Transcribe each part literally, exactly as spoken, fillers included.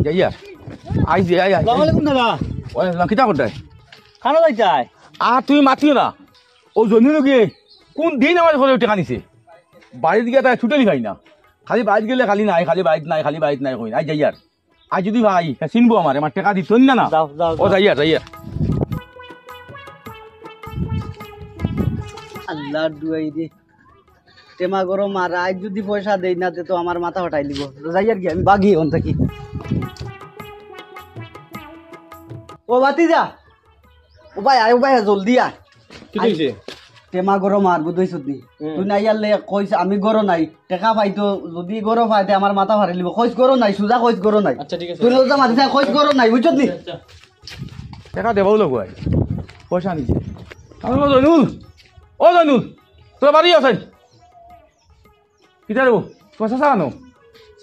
যাইয়ার। আইজ দে, I, I. আসসালামু আলাইকুম দাদা। ওয়ালাইকুম আসসালাম, কিতা করতায়? খানো যাইতায়? আর তুমি মাতিও না। ও জনি লোকে কোন দিন আমার ঘরে টেকা নিছে? বাড়িত গিয়া তাই ছুটে নি পাই না। খালি বাড়িত গেলে খালি নাই, খালি বাড়িত নাই, খালি বাড়িত নাই কই। আই যাইয়ার। আই যদি ভাই, হে চিনবো আমার, আমার টেকা দিত না, না। যাও, যাও, ও যাও। যাইয়ার, যাইয়ার। আল্লাহর দুয়াই রে। টেমা গরম আর আইজ যদি পয়সা দেই না, তে তো আমার মাথা ফাটাই দিব। যাইয়ার কি আমি বাগি অন থাকি। ও বাতি যা। ও ভাই, আয়, ও ভাই, জলদি আয়। কি আয়। কইছে? টেমা গরম আর বুঝছস নি? হুম। তুই না ইয়ারলে কইস আমি গরো নাই। টেকা পাইতো, যদি গরো পাইতে আমার মাথা ফাটাই দিব। কইস গরো নাই, সুজা কইস গরো নাই। আচ্ছা, ঠিক আছে। তুই লজ্জা মাতিস না, কইস গরো নাই, বুঝছস নি? আচ্ছা, আচ্ছা। টেকা দেবাও লাগবো আই। পয়সা নিছে। আমি বলবো, "জয়নুল, ও জয়নুল, তোর বাড়ি আছে?" কিতা রে? তোমার চাচা আনো?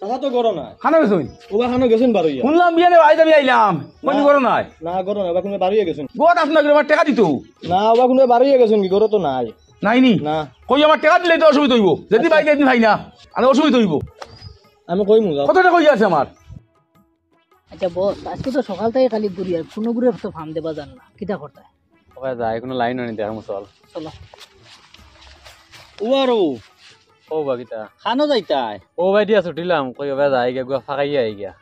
চাচা তো গরো নাই। খানো গেছইন? ও বা খানো গেছইন বারইয়া। শুনলাম বিয়ানে ভাই আমি আইলাম। মানে না। গরো নাই। না, গরো নাই, ও বা কোনো বারইয়া গেছইন। গত আপনার আমার টেকা দিত। না, ও বা কোনো বারইয়া গেছইন কি, গরো তো নাই। নাই নি? না। কই আমার টেকা দিলে তো অসুবিধা হইব। যদি আচ্ছা। ভাই একদিন ভাই না, আর অসুবিধা হইব। আমি কইমু, যাও। কত টাকা হইয়া আছে আমার? আচ্ছা বস, আজকে তো সকাল থেকে খালি ঘুরি আর কোনো ঘুরে তো ফার্ম দেবা যার না, কিতা করতায়? ওবা যাই, কোনো লাইন হয়নি, দেখা মুসল। চলো। উয়ারো। ও বা কিতা? খানো যাইতায়? ও ভাই দিয়া ছুটিলাম, কই ওবা যাই গিয়া, গুয়া ফাঁকাইয়া আই গিয়া।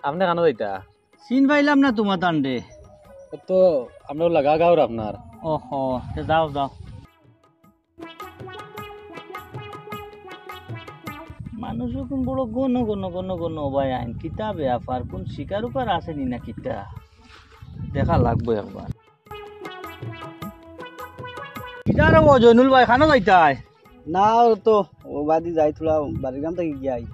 আপনি খানো যাইতা? চিন পাইলাম না তোমার তান্ডে। ও তো আমরা লাগা গাওর আপনার। ওহো, তে যাও, যাও। মানুষ এখন বড় ঘন ঘন ঘন ঘন ভাই আইন। কিতা ব্যাপার, কোন শিকার উপার আসেনি না কিতা? দেখা লাগবো একবার। কিতা রে ও জয়নুল ভাই, খানো যাইতায়? না, ও তো ও বাদি যাই, থোড়া বাড়ির গ্রাম থেকে গিয়াই।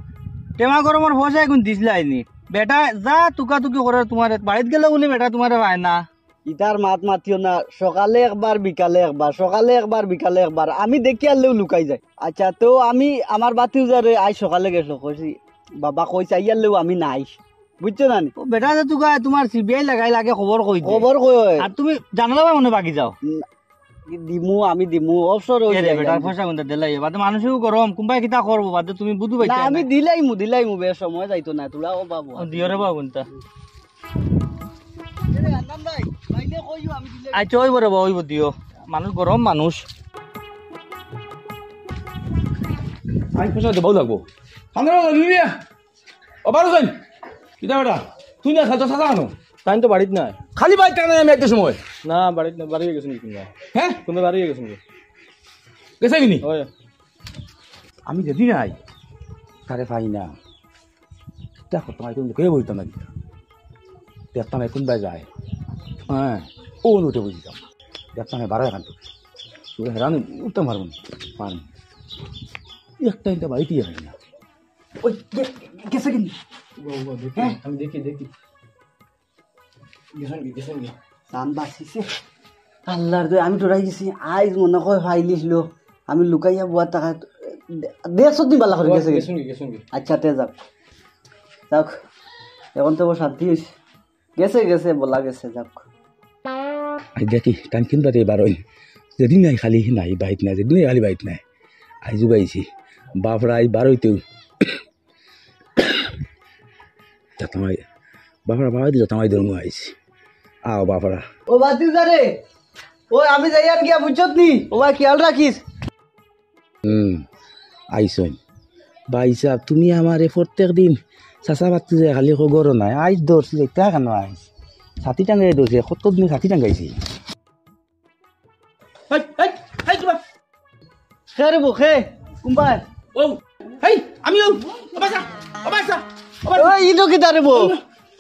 টেমা গরমর পয়সা এখন দিছলাইনি। বেটা যা তুকাতুকি করে তোমার বাড়িত গেলে উনি বেটা তোমারে পায় না। ইতার মাত মাতিও না, সকালে একবার, বিকালে একবার, সকালে একবার, বিকালে একবার। আমি দেখি আনলেও লুকাই যায়। আচ্ছা, তো আমি আমার বাতিজারে আই সকালে গেছো, কইছি, "বাবা কই চাইয়ারলেও আমি নাই।" বুঝছো না নি? ও বেটা যে তুকা তোমার সিবিআই লাগাই লাগে খবর কই দে। খবর কই হয়? আর তুমি জানালা বা মনে বাকি যাও। উম, দিমু, আমি দিমু, অবসর হয়ে এ রে যায়। বেটার পয়সা কোনটা দিলাই? বাদে মানুষও গরম, কুম্বাই কিতা করবো? বাদে তুমি বুঝু না, পাইছো আমি না। দিলাইমু, দিলাইমু, বেশ সময় যাইতো না, তোরা ও বাবু। ও দিও রে বাবু কোনটা? এ রে, আন্দাম ভাই, ভাইলে কইও, আমি দিলে আচ্ছা, ওই বড় বাবু, ওই দিও। মানুষ গরম মানুষ। আমি পয়সা দেবো লাগবো। আন্দাম ভাই, দিও রে। ও বারো যাই। কিতা বেটা? তুই না খালি চাচা আনো। তাই তো বাড়িত নাই। খালি বাড়িত নাই, আমি একটা সময়। না, বাড়িত না, বাড়ি গেছেন কি না? হ্যাঁ? কোন বাড়ি গেছেন কি? গেছে কি নি? ওই। আমি যদি নাই, তারে পাই না। দেখো, তোমার তো মুখে বলতাম না কিতা। দেখতাম এখন বাই যায়। হ্যাঁ, ও উঠে বুঝতাম। দেখতাম বারো এখান থেকে। তুই হেরান উঠতাম পারবো না। পারবো না। একটা ইনটা বাড়িতেই হয় না। ওই, গে-, গেছে কিনি? ও, ও, দেখি, হ্যাঁ? আমি দেখি, দেখি। গেছেন কি, গেছেন কি? জান বাঁচিছে। আল্লাহর দোহাই, আমি ডরাই গেছি। আইজ মনে কয় ফাইলিছিল। আমি লুকাইয়া বুয়ার টাকা দে-, দেখছত নি বালা করে ও, গেছে কি? গেছেন কি, গেছেন কি? আচ্ছা, তে যাক। যাক, এখন তো শান্তি হইছে। গেছে, গেছে, বলা গেছে, যাক। আই দেখি, টান কিন বাদে বারোই। যেদিন নাই খালি নাই, বাইত নাই, যেদিন নাই খালি বাইত নাই। আইজু গাইছি। বাপরা, আই বারোইতেউ। জাতামাই, বাপরা, বারোইতে জাতামাই ধর্ম আইছি। আও বাপরা। ও বাতিজা রে, ওই আমি যাইয়ার গিয়া বুঝছত নি? ও ভাই, খেয়াল রাখিস। হুম, আইছইন। ভাই সাহেব, তুমি আমারে প্রত্যেক দিন চাচা বাতি যায়, খালি কো গরো নাই। আইজ ধরছি, দেখতা কেন আইজ? ছাতি টাঙ্গাই ধরছি, কত দিন ছাতি টাঙ্গাইছি। হেই, হেই, হেই, কিবা? খে রে বো, খে? কুম্বাই? ও, হেই, আমি ও, ও বাসা, ও বাসা, ও বাসা। ওই, ইনো কিতা রে বো?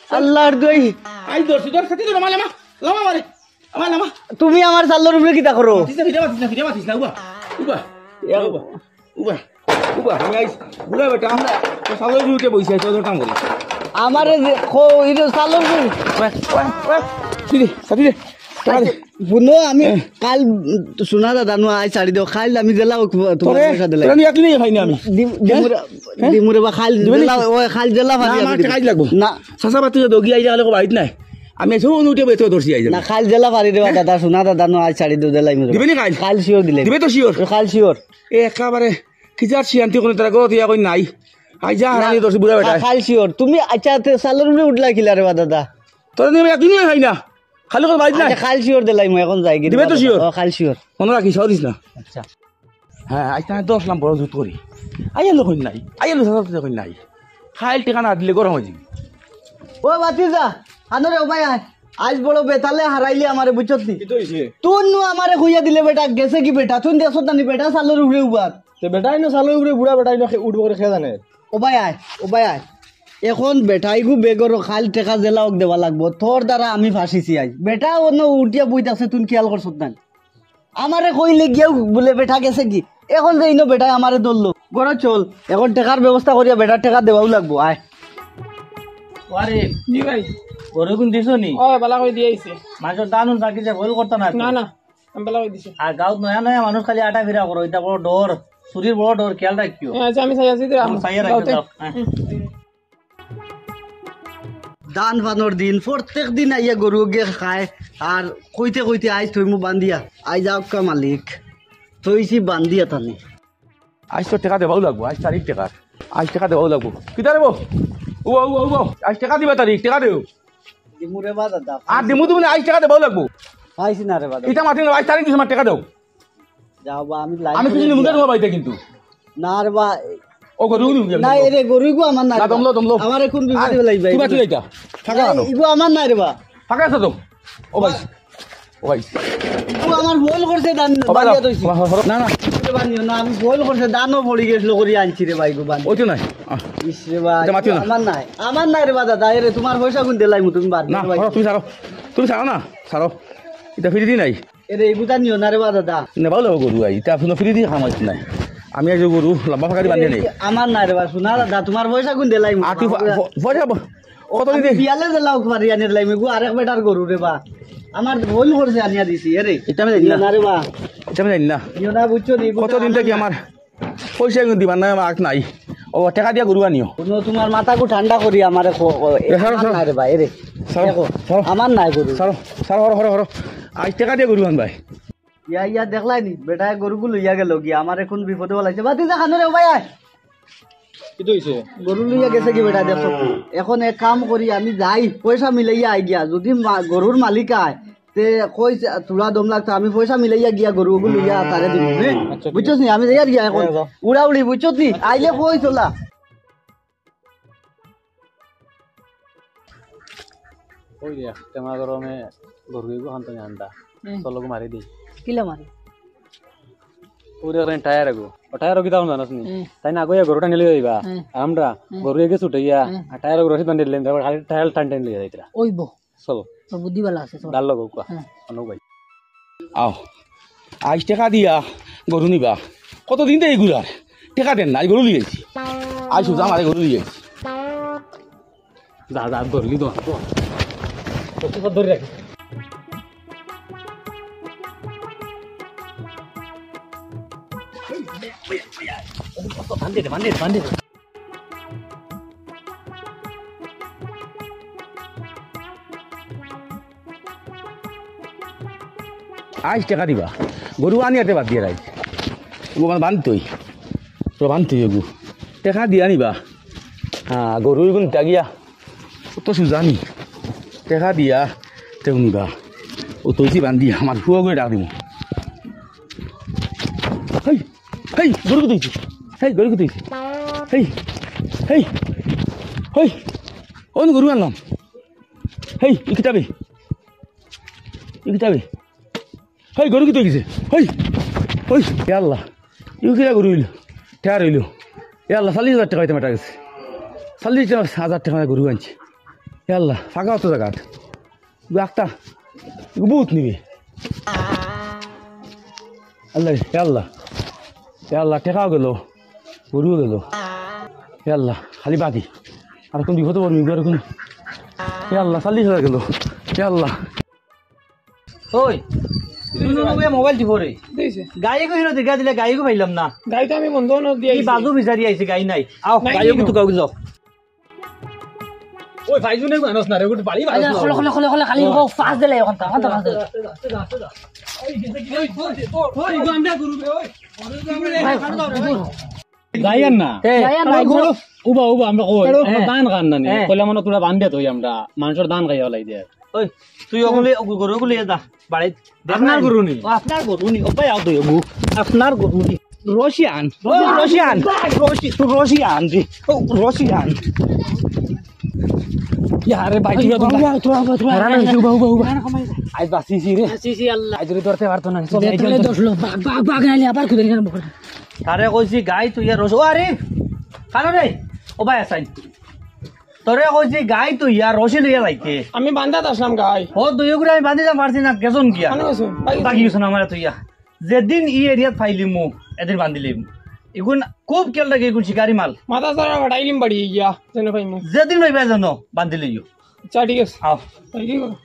আল্লাহর দোহাই। আইজ ধরছি, ধর, ছাতি ধর, আমার লামা, লামা মারে। আমার লামা। তুমি আমার চাল্লর উপরে কিতা করো? মাতিস না, ফিরে মাতিস না, ফিরে মাতিস না, উবা। উবা। ইয়া। উবা। উবা। উবা, আমি আইস। বুড়া বেটা, আমরা তো চাল্লর উপরে উঠে বইছি, আইস, ওদের কাম করি। আমারে যে, খো, ইনো চাল্লর উপরে। ওয়া, ওয়া, ওয়া। ফিরে, ফিরে। টাকা দে। বুনো, আমি কাল, উম, সোনা দাদা নো আই ছাড়ি দেও। কাল আমি জেলা ও তোমার তোরে, পয়সা দিলাই। তোরে আমি একদিনই খাই না আমি। দিম-, হ্যাঁ? দিমুরে, হ্যাঁ? দিমুরে বা কাল দিবে নি? জেলা, ও কাল জেলা না, ফাঁসি আমার আমি টাকা দিমু। লাগবো। না। চাচা বাতি তো গিয়া আইলে কালে বাইত নাই। আমি এসে অনু উঠে বেঁচে ধরছি আইজ আমি। না, কাল জেলা ফারি দেবা, হ্যাঁ? দাদা, সোনা দাদা নো আজ ছাড়ি দেও, দিলাই মুরে। দিবে নি কাল? কাল sure দিলে। দিবে তো sure? ও কাল sure। এ একেবারে কি যার শিয়ান্তি কোনো তারা গত ইয়া কই নাই। আইজা হারানি দোষ বুড়া বেটা। খাইল শিওর। তুমি আচ্ছা, তে চালর উপরে উঠলা কিলা রে বা দাদা? তোরে আমি একদিনও খাই না। খালি করে বাইর নাই। আচ্ছা, খাইল শিওর দিলাইমু, এখন যাইগি রে দিবে তো বাবা। শিওর? ও, খাইল শিওর। মনো রাখিস, হরিস না। আচ্ছা। হ্যাঁ, আইজ তাই দশ লাম বড় জুত করি। আইয়ালো কই নাই? আইয়ালো সাথে কই নাই? খাইল টেকা না দিলে গরম অই যাবি। ও ভাতিজা, আনোরে, ও ভাই আয়। আইজ বড় বেতালে হারাইলি আমারে, বুঝছত নি? কিতা অইছে? তুই নু আমারে কইয়া দিলে বেটা, গেছে গি বেটা? তুই দেখছত না নি বেটা চালর উপরে উবার। তে বেটা ইনো চালর উপরে বুড়া বেটা ইনো খে-, উঠবো করে কে জানে? ও ভাই আয়, ও ভাই আয়। এখন বেটাইগু বেগর খাইল টেকা যেলা অউক দেওয়া লাগবো। তোর দ্বারা আমি ফাঁসিছি আইজ। বেটা অনো উঠিয়া বই থাকছে, তুই খেয়াল করছত না নি? আমারে কইলে গিয়াউ বুলে বেটা গেছে গি। এখন যে ইনো বেটায় আমারে ধরলো। ঘরো চল, এখন টেকার ব্যবস্থা করিয়া বেটার টেকা দেওয়াউ লাগবো। আয়। ওয়ারে, জি ভাই। গরু গুন দিছো নি? ও, বালা করি দিয়া আইছি। মানষর ধান উন বাকি যে ভুল করতা না তো। না, না, আমি বালা করি দিছি। আর গাঁওত নয়া নয়া মানুষ খালি আটা ফিরা করো, ইটা বড় ডর, চুরির বড় ডর, খেয়াল রাখিও। হ্যাঁ, আচ্ছা, আমি চাই আছি তো, হুম, চাইয়া রাখিও, গাঁওতে। যাও, হ্যাঁ। হুম। ধান ফানর দিন, প্রত্যেক দিন আইয়া গরু গে খায়, আর কইতে কইতে আইজ থইমু বান্ধিয়া, আইজ আউক্কা মালিক, থইছি বান্ধিয়া তানে। আইজ তো টেকা দেওয়াউ লাগবো, আইজ তারিখ টেকার, আইজ টেকা দেওয়াউ লাগবো। কিতা রে বো? ও, ও, ও, ও, আইজ টেকা দিবা তারিখ, টেকা দেও। দিমু রে বা দাদা। আর দিমু তুমি না, আইজ টেকা দেওয়াউ লাগবো। পাইছি না রে বা দাদা। ইটা মাতি না, আইজ তারিখ দিছে, আমার টেকা দেও। যাও বা, আমি লাইন আমি করে কিছু নিমু দিয়া। তোমার বাড়িতে কিন্তু। না রে বা। ও গরু নিমু না, কিন্তু। এরে গরু ইগু আমার না না, রে বা। দমলো, দমলো। আমার এখন বিপদে আর ফেলাইবা, তুই বাঁচি যাইতা। ফাঁকা না, আনো। ইগু আমার না রে বা। ফাঁকা আছে তো। ও ভাই। ও ভাই। ইগু আমার ভুল করছে, দান ও ভাই, বানিয়ে দইছি। ও ভাই, হরো। না, না। ইগু বানিও না, আমি ভুল করছে, দানও পড়ি গেছিল করি আনছি রে ভাই, ইগু বানি। ওই তো নাই। আহ। ইস রে ভাই, এটা মাতিও না। আমার নাই। আমার নাই রে বা দাদা, এরে তোমার পয়সা কোন দিলাই মু তুমি বাদ না, দিও ভাই। হরো, তুমি ছাড়ো। তুমি ছাড়ো না, ছাড়ো। এটা ফিরি দি নাই। এরে, এগুতা নিও না রে বা দাদা। নেবাও লাগবো গরু আই, ইতা আপনি ফিরি দিয়ে খামাইছ নাই। আমি আজ গরু লম্বা ফাঁকারি বান্ধি নেই। এরে, আমার না রে বা, শোনা দাদা, তোমার পয়সা কোন দিলাই? আর তুই ফ-, ফ-, পয়সা ব-, কত আমি দিতে? বিয়ালে দিলাও পারি আনি দিলাই, এগু আরেক বেটার গরু রে বা। আমার ভুল করছে আনিয়া দিছি, এরে। এটা আমি জানি নিও না। না রে বা। এটা আমি জানি না। নিও না, বুঝছো নি? কত দিন থাকি আমার পয়সা কিন্তু দিবার নাই, আমার আখ নাই। ও, টেকা দিয়া গরু আনিও। কোনো তোমার মাথাগু ঠান্ডা করি আমারে কো-, ও, এ, এ, ছাড়ো, আমার ছাড়ো। না রে বা, এরে। ছাড়ো, দেখো, ছাড়ো। আমার নাই গরু। ছাড়ো, ছাড়ো, হরো, হরো, হরো। আইজ টেকা দিয়া গরু আন ভাই। ইয়া, ইয়া, দেখলাই নি? বেটায় গরুগু লইয়া গেল গিয়া, আমার এখন বিপদে ওলাইছে। বাতি যা খানো রে, ও ভাই, আয়। কিতা অইছে? গরু লইয়া গেছে গি বেটা, দেখো। এখন এক কাম করি, আমি যাই, পয়সা মিলাইয়া আই গিয়া। যদি মা-, গরুর মালিক আয়, তে কই থুড়া দম লাগতা, আমি পয়সা মিলাইয়া গিয়া গরু ওগু লইয়া তারে দিমু, হে? আচ্ছা, ঠিক বুঝছস নি? আমি যাইয়ার গিয়া এখন। হ্যাঁ, যাও। উড়াউড়ি, বুঝছস নি? আইলে কই চলা। ওই রে, তেমা গরমে গরু এগু হান্ত জানতা। হুম। চলো গো মারি দেই। কিলা মারি? ওরে ওরে টায়ার এগু। ও টায়ার ওগি দাম জানাস নি? হুম। তাই না গো, গরুটা নিলে যাইবা। হুম। আমরা হুম। গরু এগু ছুটে গিয়া, হুম। আর টায়ার ওগু রশি বান্ধি দিলাম, তারপর খালি টায়ার টান টান লিয়ে যাইতরা। ওই বো। চলো। তোর বুদ্ধি ভালা আছে, চল। ডাল লগো কুয়া। হ্যাঁ। অনু ভাই। আও। আইজ টেকা দিয়া গরু নিবা। কতদিন তো এই ঘুরার। টেকা দেন না, আইজ গরু লিয়ে আইছি। আইজ সুজা মারে গরু লিয়ে আইছি। যা, যা, ধরলি তো। ধরে রাখ। বান্ধে দে, বান্ধে দে, বান্ধে দে। আইজ টেকা দিবা। গরু আনিয়াতে বাদ দিয়া আইজ। ও মানে বান্ধতই। তো বান্ধতই এগু। টেকা দিয়া নিবা। হ্যাঁ, গরু এগু নিতা গিয়া। ও তো সুজানি। টেকা দিয়া তেউ নিবা। ও তৈছি বান্ধি আমার ফুয়া করে ডাক দিমু। হেই, হেই, গরু কুতইছে? হেই, গরু কুতইছে? হেই, হেই, হেই, অন গরু আনলাম। হেই, ই কিতাবে? ই কিতাবে? হেই, গরু কিতা অইগেছে? হেই, হেই, ইয়া আল্লাহ, ইউ কিতা গরু অইলো? টেয়ার অইলো। ইয়া আল্লাহ, চল্লিশ হাজার টেকা অইতে মাটা গেছে। চল্লিশ হাজার টেকা গরু আনছে। ইয়া আল্লাহ, ফাঁকা অত জাগাত। ইগু আখতা, ইগু বহুত নিবে। আল্লাহ, ইয়া আল্লাহ, ইয়া আল্লাহ, টেকাও গেল, গরুও গেল। ইয়া আল্লাহ, খালি বাকি। আর কোন বিপদে পড়বি, আর কোন? ইয়া আল্লাহ, চল্লিশ হাজার গেল। ইয়া আল্লাহ। ওই, তুই নু নু মোবাইল টিপরে। দিছে। গাড়ি কই হিরো দেখা দিলে, গাড়ি কই পাইলাম না। গাড়ি তো আমি বন্ধ না দিয়া কি আইছি। বাজু বিচারি আইছে, গাড়ি নাই। আও, নাই গাড়ি নি কই তো। কাউকে যাও। ওই ভাইজু নে আনস না রে, ওটা বাড়ি আরে, আনস না। খোলো, খোলো, খোলো, খোলো, খালি ও ফাঁস দিলে এখন তো, এখন তো ফাঁস দিলে। ওই, ওই, ওই, ওই, ওই, আমরা গুরু রে, ওই। ভাই, ভাই, ভাই। যাইয়ার না। যাইয়ার না, আমার এগুলো গরু, উবা, উবা, আমরা কই? হ্যাঁ। আমরা ধান খান না নি। হ্যাঁ। কইলাম, "মনো তোরা বান্ধে থই আমরা, মানুষের ধান খাইয়া ফেলাই দে।" ওই, তুই ওগুলি, ওগু-, গরু ওগুলি এ দা, বাড়িত। আপনার গরু নি? ও, আপনার গরু নি? ও ভাই, আও তুই ওগু। আপনার গরু নি? রশি আন। ও, রশি আন। রশি, তুই রশি আন রে। ও, রশি আন। ইয়া রে ভাই, তুই তো উবা, উবা, উবা। আইজ বাঁচিছি রে। সি, সি, আল্লাহ। আইজ রে ধরতে পারতো না। চল, বেতলে দশ লোক, বাঘ, বাঘ, বাঘ, নাইলে আবার খুঁজে নিয়ে বকরা। তারে কইছি, গাই তুই আর রশি। ও আরে, কানো রে? ও ভাই, আসাই। তোরে কইছি, গাই তুই আর রশি লইয়া যাইতে। আমি বান্ধাত আসলাম গাই। ও, দুই ওগুলো আমি বান্ধি যা পারছি না, গেছন গিয়া। কানো গেছো? বাকি গেছো না আমার তুইয়া। যেদিন ই এরিয়াত পাইলিমু, এদিন বান্ধিলিম। ইগুন খুব খেয়াল রাখি, ইগুন শিকারি মাল। মাথা সারা ফাটাইলিম বাড়ি গিয়া, যেন পাইমু। যেদিন পাইবা যেন, বান্ধিলিও। আচ্ছা, ঠিক আছে। আও। তাই কি করো?